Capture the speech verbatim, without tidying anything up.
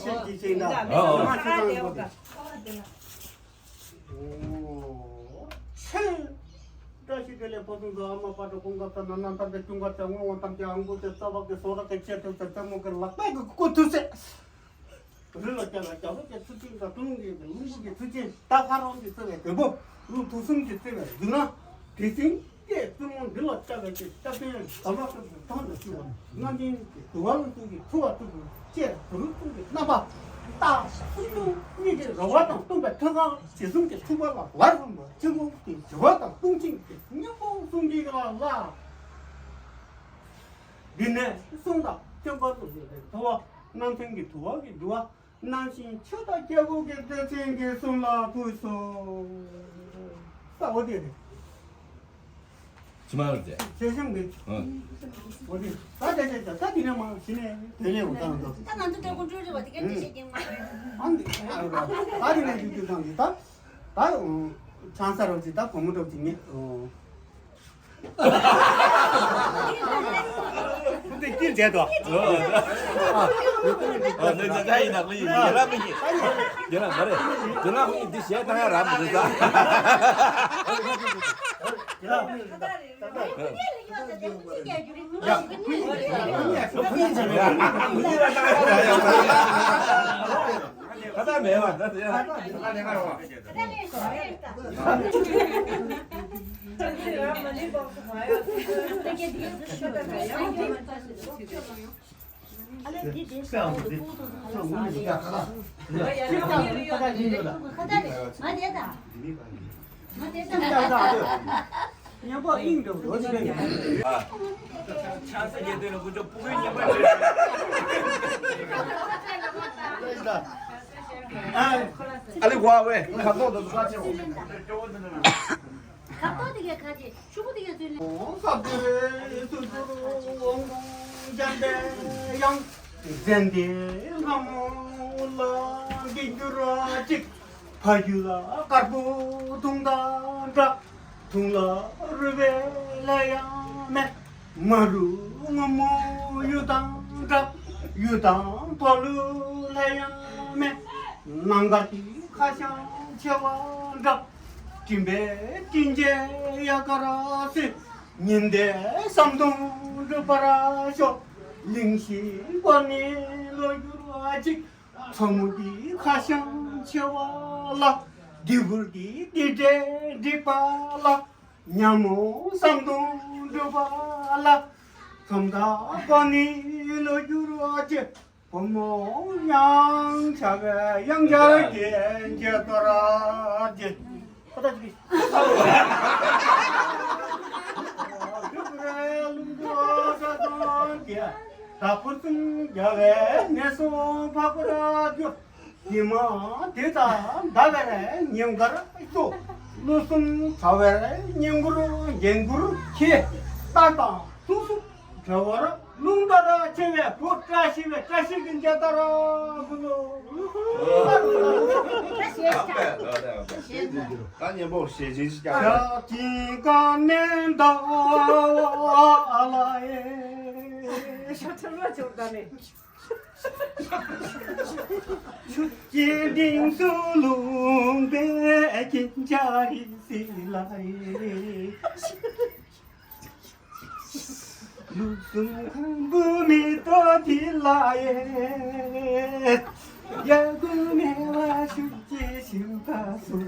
ཆེ་ཅི་ཅི་ད། ཨོ། ཨོ། ཆེ། བཀྲ་ཤིས་བདེ་ལེགས་ཕོ་བྲང་དུ་ཨ་མ་པ་ཏྲ་ཀུན་དགའ་བཟང་ནང་ན་ཐམས་ཅད་ཀུན་དགའ་བྱ་ངོ་བོ་ཐམས་ཅད་ཨང་ཀུ་ཏི་རྩ་བ་གི་སོ་ར་གི་ཆེ་ཐུབ་ཚེ་རྩེ་མོ་གི་ལག་པའི་གི་ཀུ་ཐུབ་ཚེ། རི་ལ་བཀྱག་ལ་བཀྱག་ལོ་གི་ཚུལ་ཅན་དང་དུང་གི་ལུང་པ་གི་ཚུལ་ཅན་ད་ཕ་རོང་གི་ཚུལ་བའི་དོན་པོ་ལུང་ཐུག་གསུམ་གྱི་ཚུལ་བའི་རྒྱུ་ན་དེ་སྲིད་ཀྱི་བཙུན་མོ་འདི་ལ་བཅའ་བའི་ཀྱི་སྐྱབས་སྟོན་ཟམ་པ་སོགས་ཀྱི་ཐང་དུ་བཞུགས་པ་ལྔ་ལྡན་གྱི་དུ་བ་ལ་ཐུག་གི་ཐུ་བ་ཐུག་གི་ལྕེ་དུ་རུ་ཐུག་གི་རྣམ་པ་ད་སྲིད་དུ་གཉིས་ཀྱི་ར་བ་དང་སྟོན་པའི་ཐུགས་ཀ་ཇི་གསུང་གི་ཐུག་པ་ལ་བར་གསུམ་པ་ཆེན་པོ་གི་བྱེ་བ་དང་སྟོང་ཆེན་གྱི་སྙིང་པོ་གསུང་གི་ལ་ལ། འདི་ནས་གསུང་དང་སྟོན་པ་ལ་ཐུག་པའི་ཐུ་བ་རྣམ་མཁྱེན་གྱི་ཐུ་བ་གི་འདུ་བ། ནང་བཞིན་ཆོས་དང་སྐྱེ་བོ་གི་སྡེ་ཚན་གྱི་གསུང་ལ་གུས་སོ། ས་འོ་དེ་རེད། ཅི་མ་རེད་དེ། ཆེ་ཤང་གི། ཨ། འོ་དེ། ད་དེ་དེ་ད་དེ་ནས་མ་གཞི་ནས་དེ་ནས་འོ་ད་འདུག་ད་ང་ཚོ་ཏྲེ་ཀུན་ཀྲོལ་རེད་བ་དེ་ག་དེ་བཤད་ཀྱང་མ་རེད། ཨ་འདི། ད་དེ་ནས་དུས་དུས་དང་དེ་ད། ད་ཆང་ས་རོགས་ཅིག་ད་གོང་མོ་རོགས་ཅིག་ངས། འདི་སྐྱིད་མཛད་དོ། ཨ། ཨ། འདི་འདི་ད་ཡིན་ན་ཁོ་ཡིན། རྒན་ལགས་མི་ཡིན། རྒན་ལགས་མ་རེད། རྒན་ལགས་ཁོ་ཡིན། འདི་གཞས་བཏང་ཡ་རག་མི་འདུག་ད། ད་ད་མེད་པ་ད་དེ། ཉམས་པ་ཨིན་འགྲོ་རོ་ཅི་ཕན། ཆང་ས་རྒྱལ་དོན་ལ་ཀུན་སྤྱོད་ཕུགས་ཡུལ་ཉམས་པ་ཨ་ལི་ཝ་ཝེ་ཁ་ཏོག་ཏོ་ཁ་ཆེ་བོ། ཁ་ཏོག་དེ་ག་ཁ་ཆེ་ཤུ་གུ་དེ་ག་ཚུལ་ནི། ཁ་ཏོག་དེ་ཚུལ་ཚུལ་འོང་འཇམ་པའི་དབྱངས། ཟན་དེ་ལྷ་མོ་ལ་འདི་འགྱུར་ཅིག་ཕ་རྒྱུད་ལ་དཀར་པོ་དུང་དང་འདྲ། དུང་ལ་རུལ་བའི་ལས་ཡང་མེད། མ་རུ་སྔོན་མོ་གཡུ་དང་འདྲ། གཡུ་དང་ཕ་ལུ་ལས་ཡང་མེད། ནམ་མཁའ་དེ་ཁ་བྱང་མཆེ་བ་འདྲ། སྤྲིན་པའི་སྤྲིན་བྱེད་ཡལ་གར་སོན། ཉི་ཟླའི་ཟམ་གདོང་འགྲུབ་པར་ཤོག་གླིང་བཞི་བར་ནས་ལོག་གྱུར་ཅིག་མཚོ་མོ་འདི་ཁ་བྱང་མཆེ་བ་ལ། ལྡི་བུར་འདི་འདི་འདྲའི་འགྲིག་པ་ལ། ཉ་མོ་ཟམ་གདོང་འགྲུབ་པ་ལ། མཚོ་མཐའ་བར་ནས་ལོག་གྱུར་ཅིག་བུ་མོ་གཡང་ཆགས་པའི་གཡང་ཆགས་ཀྱི་འགྱེད་དོར་གྱི། ཁོ་ཐག་ཅིག་གི། ད་ཕུར་ཚུམ་རྒྱག་པའི་ནས་སོང་ཕ་ཁོ་ར་རྒྱུ། དེ་མ་དེ་དང་ཟླ་བའི་ཉིན་དཀར་གཙོ། ལོ་གསུམ་ཟླ་བའི་ཉིན་གུར་རྒྱན་གུར་ཁྱེད། རྟ་དང་སུ་སུ་བྲལ་བར་རླུང་ལྟར་ཆེ་བའི་བུ་བཀྲ་ཤིས་པའི་བཀྲ་ཤིས་ཀྱི་མཇལ་དར་ཀུན་ཏུ། ད་ཉན་པོ་ཞེ་ཆེན་ཞིག་ཀྱང་། ཞག་གཅིག་ག་ནས་ཟླ་བ་ལ་ཨེ། ཆུ་སྐྱེས་གླིང་དུ་ལུང་པའི་སྐྱིན་ཆ་རིགས་སྲིད་ལ་ཨེ། ལུགས་གསུམ་ཁང་བུ་མེ་ཏོག་དེ་ལ་ཨེ། ཡ་གུ་མེ་བ་ཤུགས་ཀྱིས་ཤུགས་ཁ་སུ།